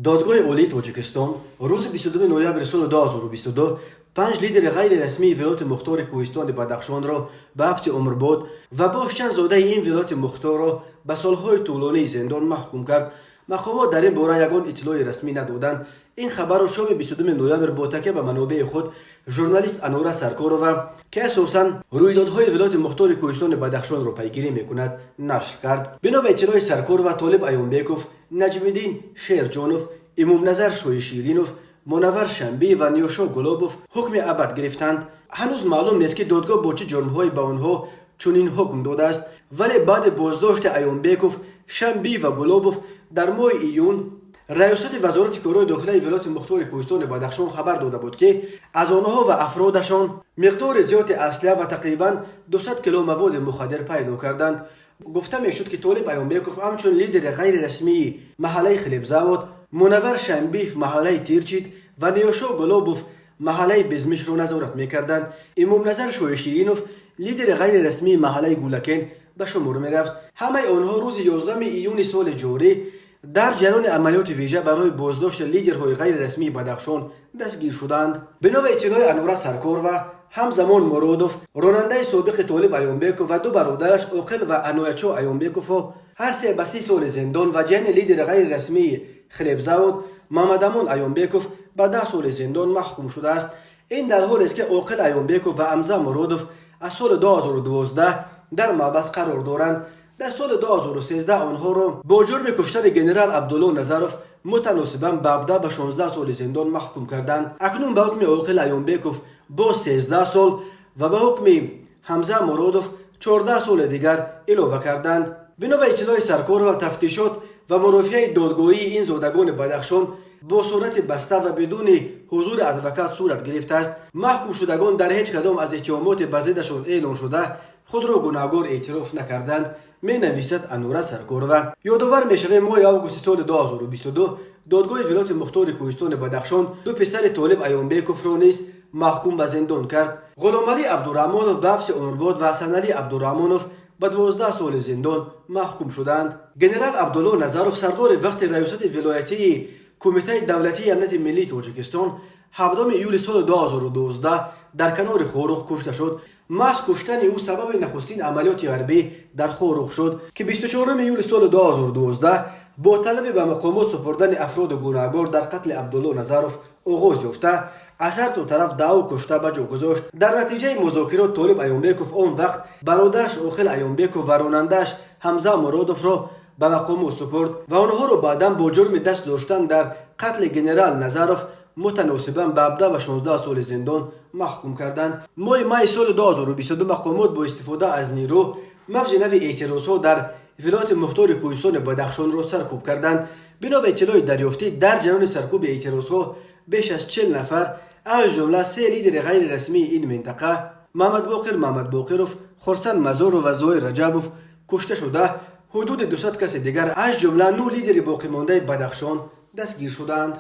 Додгоҳи Олии Тоҷикистон рӯзи 22 ноябри соли 2022 панҷ лидери ғайрирасмии вилояти мухтори Кӯҳистони Бадахшонро ба ҳабси умрбод ва боз чанд зодаи ин вилояти мухторро ба солҳои тӯлонии зиндон маҳкум кард. Мақомот дар ин бора ягон иттилои расмӣ надоданд. Ин хабарро шоми 22 ноябр бо такя ба манобеи худ журналист Анора Саркорова, ки асосан рӯйдодҳои вилояти мухтори Кӯҳистони Бадахшонро пайгирӣ мекунад, нашр кард. Бино ба иттилои Саркорова, Толиб Аёнбеков, Наҷмиддин Шерҷонов, Имомназар Шоиширинов, Мунаввар Шамбиев ва Ниёшо Гулобов ҳукми абад гирифтанд. Ҳанӯз маълум нест, ки додгоҳ бо чӣ ҷурмҳое ба онҳо чунин ҳукм додааст, вале баъди боздошти Аёнбеков, Шамбиев ва Гулобов дар моҳи июн раёсати Вазорати корҳои дохилаи вилояти мухтори Кӯҳистони Бадахшон хабар дода буд, ки аз онҳо ва афродашон миқдори зиёди аслиҳа ва тақрибан 200 кило маводи мухаддир пайдо карданд. Гуфта мешуд, ки Толиб Аёнбеков ҳамчун лидери ғайрирасмии маҳаллаи Хлебзавод, Мунаввар Шамбиев маҳаллаи Тирчид ва Ниёшо Гулобов маҳаллаи Безмишро назорат мекарданд. Имомназар Шоиширинов лидери ғайрирасмии маҳаллаи Гулакен ба шумор мерафт. Ҳамаи онҳо рӯзи 11 июни соли ҷорӣ дар ҷараёни амалиёти вижа барои боздошти лидерҳои ғайрирасмии Бадахшон дастгир шуданд. Бино ба иттилои Анора Саркорова, ҳамзамон Муродов, ронандаи собиқи Толиб Аёнбеков, ва ду бародараш Оқил ва Аноячо Аёнбековҳо ҳар се ба 30 соли зиндон ва ҷияни лидери ғайрирасмии Хлебзавод Мамадамон Аёнбеков ба 10 соли зиндон маҳкум шудааст. Ин дар ҳолест, ки Оқил Аёнбеков ва Амза Муродов аз соли 2012 дар маҳбас қарор доранд. Дар соли 2013 онҳоро бо ҷурми куштани генерал Абдулло Назаров мутаносибан ба 17 ба 16 соли зиндон маҳкум карданд. Акнун ба ҳукми Оқил Аёнбеков боз 13 сол ва ба ҳукми Ҳамза Муродов 14 соли дигар илова карданд. Бино ба иттилои Саркорова, тафтишот ва мурофиаи додгоҳии ин зодагони Бадахшон бо сурати баста ва бидуни ҳузури адвокат сурат гирифтааст. Маҳкумшудагон дар ҳеҷ кадом аз иттиҳомоти бар зиддашон эълон шуда худро гунаҳгор эътироф накарданд, менависад Анора Саркорова. Ёдовар мешавем, моҳи августи соли 2022 додгоҳи вилояти мухтори Кӯҳистони Бадахшон ду писари Толиб Аёнбековро низ маҳкум ба зиндон кард. Ғуломалӣ Абдураҳмонов ба ҳабси умрбод ва Ҳасаналӣ Абдураҳмонов ба 12 соли зиндон маҳкум шуданд. Генерал Абдулло Назаров, сардори вақти раёсати вилоятии Кумитаи давлатии амнияти миллии Тоҷикистон, 7 июли соли 2012 дар канори Хоруғ кушта шуд. Маҳз куштани ӯ сабаби нахустин амалиёти ҳарбӣ дар Хоруғ шуд, ки 24 июли соли 2012 бо талаби ба мақомот супурдани афроди гунаҳгор дар қатли Абдулло Назаров оғоз ёфта, аз ҳар ду тараф даъву кушта ба ҷо гузошт. Дар натиҷаи музокирот Толиб Аёнбеков он вақт бародараш Оқил Аёнбеков ва ронандааш Ҳамза Муродовро ба мақомот супурд ва онҳоро баъдан бо ҷурми даст доштан дар қатли генерал Назаров мутаносибан ба 17 ва 16 соли зиндон маҳкум карданд. Моҳи майи соли 2022 мақомот бо истифода аз нерӯ мавҷи нави эътирозҳо дар вилояти мухтори Кӯҳистони Бадахшонро саркӯб карданд. Бино ба иттилои дарёфтӣ, дар ҷараёни саркӯби эътирозҳо беш аз 40 нафар, аз ҷумла се лидери ғайрирасмии ин минтақа, Маҳмадбоқир Маҳмадбоқиров, Хурсанд Мазоров ва Зоир Раҷабов, кушта шуда, ҳудуди 200 каси дигар, аз ҷумла нӯ лидери боқимондаи Бадахшон, дастгир шуданд.